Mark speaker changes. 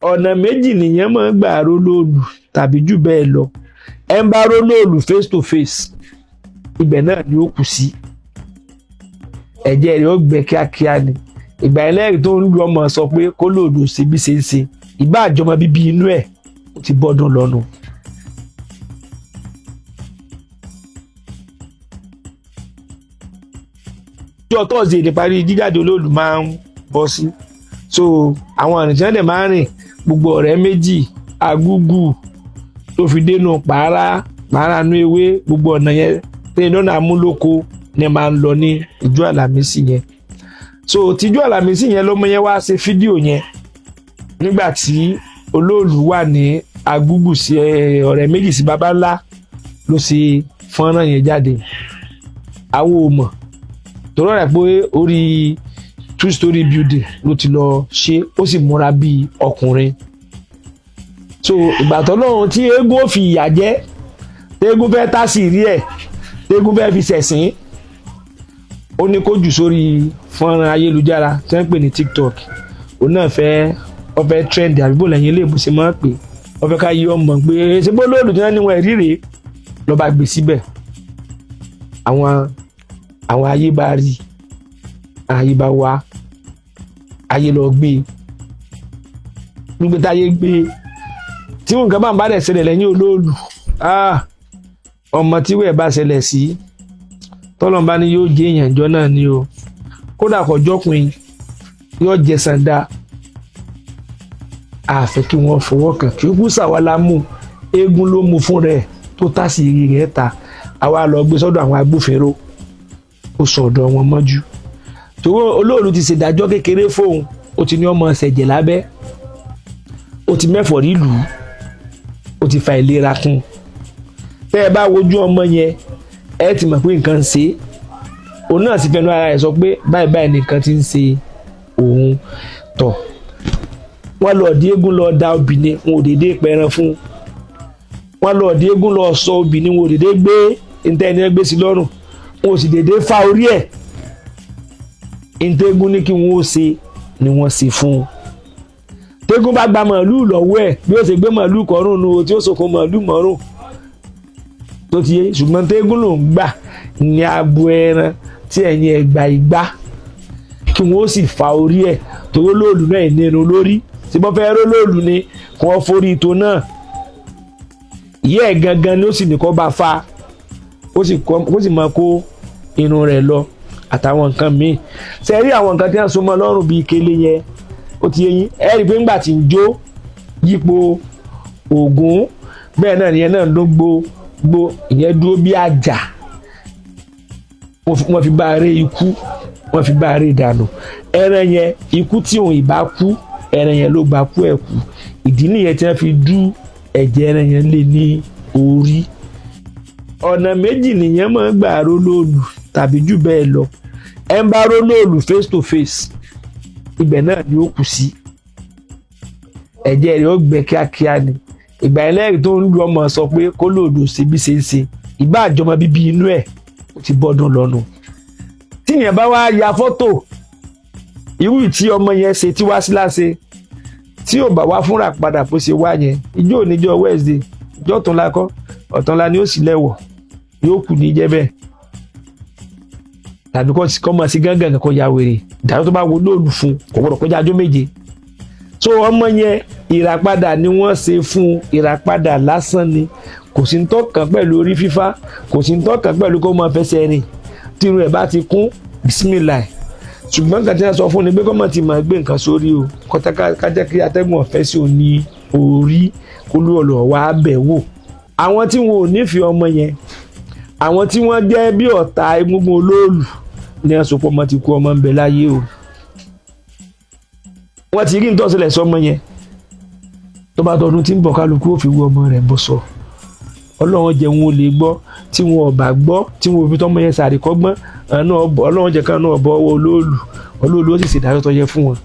Speaker 1: Ọ̀nà méjì nìyẹn máa ń gbà rólóòlù tàbí jù bẹ́ẹ̀ lọ. Ẹ ń bá rólóòlù face to face, ibẹ̀ náà ni ó kù sí, ẹ̀jẹ̀ rẹ̀ ó gbẹ kíákíá ni. Ìgbà ẹlẹ́rìí tó ń lu ọmọ sọ pé kó lòdù sí bí ṣe ń ṣe ìbá àjọmọ bíbí inú ẹ̀, ó ti bọ́dún lọ́nu. Ọjọ́ tọ́sídẹ̀ẹ́ ní parí jíjáde olóòlù máa ń bọ́ sí. So àwọn àrìnjẹ́ dẹ̀ máa ń rìn gbogbo ọ̀rẹ́ méjì agúgù tó fi dénú pààrà pààrà nú ewé, gbogbo ọ̀nà yẹn tẹ́yìn lọ́nà amúlòkó ni máa ń lọ ní ìjọ àlàmísì yẹn. So tíjọ́ àlàmísì yẹn lọ́mọ yẹn wá ṣe fídíò yẹn nígbà tí olóòlù wà ní agúgù sí ọ̀rẹ́ méjì sí baba ńlá ló ṣe fọ́nrán yẹn jáde. Àwọn ò mọ̀ torí ọ̀rẹ́ pé orí two story building ló ti lọ ṣe, ó sì múra bíi ọkùnrin. So ìgbà tó lóhun tí eégún ò fi ìyà jẹ, tẹ́gùn fẹ́ tá sí rí ẹ̀, tẹ́gùn fẹ́ fi ṣẹ̀sín, ó ní kó jù sórí fọ́nrán ayélujára tí wọ́n ń pè ní TikTok. Òun náà fẹ́, ó fẹ́ trend, àbí bò lẹ́yìn ilé ìbùsùn máa ń pè, ó fẹ́ ká yí ọmọ pé ṣé bó lóòlù tí wọ́n ní wọn ẹ̀rí rèé, ló bá gbé síbẹ̀. Àwọn ayé bá rí, ayé bá wá, ayé lọ gbé gbígbé táyé gbé tí nǹkan bá ń bá dẹ̀ ṣẹlẹ̀ lẹ́yìn olóòlù, ọmọ tí wẹ́ẹ̀ bá ṣẹlẹ̀ sí, tọ́lọ́mbá ni yóò jẹ́ èèyàn jọ náà ni o, kódà kọjọ́kùnrin yóò jẹ sànda. Àfẹ́ kí wọ́n fọwọ́ kàn kí kú sàwálà mú eégún ló mú fún rẹ̀ tó tàsí rí rẹ̀ ta. Àwa lọ gbé sọ́dọ̀ àwọn agbófinró, ó sọ ọ̀dọ̀ wọn mọ́jú torí olóòlù ti ṣèdájọ́ kékeré fóun, ó ti ní ọmọ ṣẹ̀jẹ̀ lábẹ́, ó ti mẹ́fọ̀ọ́ rí lù ú, ó ti fa ìlera kún. Tẹ́ ẹ bá wojú ọmọ yẹn, ẹ ti mọ̀ pé nǹkan ń ṣe é. Òun náà sì fẹnu ara rẹ̀ sọ pé báyìí báyìí nìkan ti ń ṣe òun. Tọ̀ wọ́n lọ di eégún lọ da obì ni, wọn ò dédé pẹran fún wọn. Lọ di eégún lọ sọ obì ni, wọn ò dédé gbé ntẹ́ ẹni gbé sí lọ́rùn, wọn ò sì dédé fa orí ẹ̀. Ntẹ́gún ní kí wọ́n ó ṣe ni wọ́n ṣe fún un. Tẹ́gún bá gba màálù lọ́wọ́ ẹ̀, bí ó ṣe gbé màálù kọ́rùn nu tí ó sòkò màálù mọ́rùn tó ti yé. Ṣùgbọ́n tẹ́gún ló ń gbà ní abo ẹran tí ẹ̀yìn ẹ̀gbà ìgbà kí wọ́n ó sì fa orí ẹ̀, torí olóòlù náà ìnirun lórí tí wọ́n fẹ́ rólóòlù ni kí wọ́n forí ito náà. Ìyá ẹ̀ gangan ni ó sì ní kó bá fa, ó sì máa kó irun rẹ̀ lọ àtàwọn nǹkan míì. Ṣe rí àwọn nǹkan tí wọ́n so mọ́ lọ́rùn bíi kele yẹn, ó ti yé yín. Ẹ rí i pé ńgbà tí ń jó yípo Ògún bẹ́ẹ̀ náà nìyẹn náà ló gbó gbó, ìyẹn dúró bí àjà. Wọ́n fi bá a ré ikú, wọ́n fi bá a ré dànù ẹran yẹn. Ikú tí òun ìbá kú, ẹran yẹn ló gba kú ẹ̀ kú. Ìdí nìyẹn tí wọ́n fi dú ẹ̀jẹ̀ ẹran yẹn lé ní orí. Ọ̀nà méjì nìyẹn máa ń gbà rólóòlù tàbí jù bẹ́ẹ̀ lọ. Ẹ ń bá rólóòlù face to face, ibẹ̀ náà ni ó kù sí, ẹ̀jẹ̀ rẹ̀ ó gbẹ kíákíá ni. Ìgbà ẹlẹ́rìí tó ń lu ọmọ sọ pé kó lòdù sí bí ṣe ń ṣe ìbá àjọmọ bíbí inú ẹ̀, ó ti bọ́dún lọ́nu. Tíyẹn bá wá ya fọ́tò irú tí ọmọ yẹn ṣe tí wá sí láṣẹ tí ò bá wá fúnra padà bó ṣe wá yẹn, ijó oníjọ́ Wednesday, ìjọ ọ̀túnla kọ́, ọ̀túnla ni ó sì lẹ́wọ̀, yóò kù ní jẹ́ bẹ́ẹ̀, tàbí kọ́ mọ̀ sí gángan kó ya wèrè. Ìdájọ́ tó bá wo lóòlù fún kò gbọ́dọ̀ kọjá ọjọ́ 7. So ọmọ yẹn, ìràpadà ni wọ́n ṣe fún, ìràpadà lásán ni. Kò sí ń tọ́kàn pẹ̀lú orí fífá, kò sí ń tọ́kàn pẹ̀lú kó máa fẹsẹ̀ rìn. Tí irun ẹ̀ bá ti kún, bisimilahi. Ṣùgbọ́n nǹkan tí wọ́n sọ fún ni pé kọ́mọ̀ ti máa gbé nǹkan sórí o, kọ́tà kájẹ́ kí atẹ́gùn ọ̀fẹ́ sí òun ní orí, kó ló ọ̀lọ́ wá bẹ̀ wò. Àwọn tí wọn ò nífẹ̀ẹ́ ọmọ yẹn, àwọn tí wọ́n jẹ́ bí ọ̀tá egungun olóòlù ní ẹ̀sùn ọmọ ti kú, ọmọ ń bẹ láyé o. Wọ́n ti rí nítòsílẹ̀ sọmọ yẹn. Tó bá tọdún tí ń bọ̀, kálukú ó fi wú ọmọ rẹ̀ bọ́ sọ. Ọlọ́run jẹ́ wọn ò lè gbọ́. Tí wọn ò bá gbọ́, tí wọn ò fi tọ́mọ yẹn sàríkọ́gbọ́n, Ọlọ́run jẹ́ káwọn náà bọ́ ọwọ́ olóòlù, olóòlù ó sì ṣèdájọ́ tó yẹ fún wọn.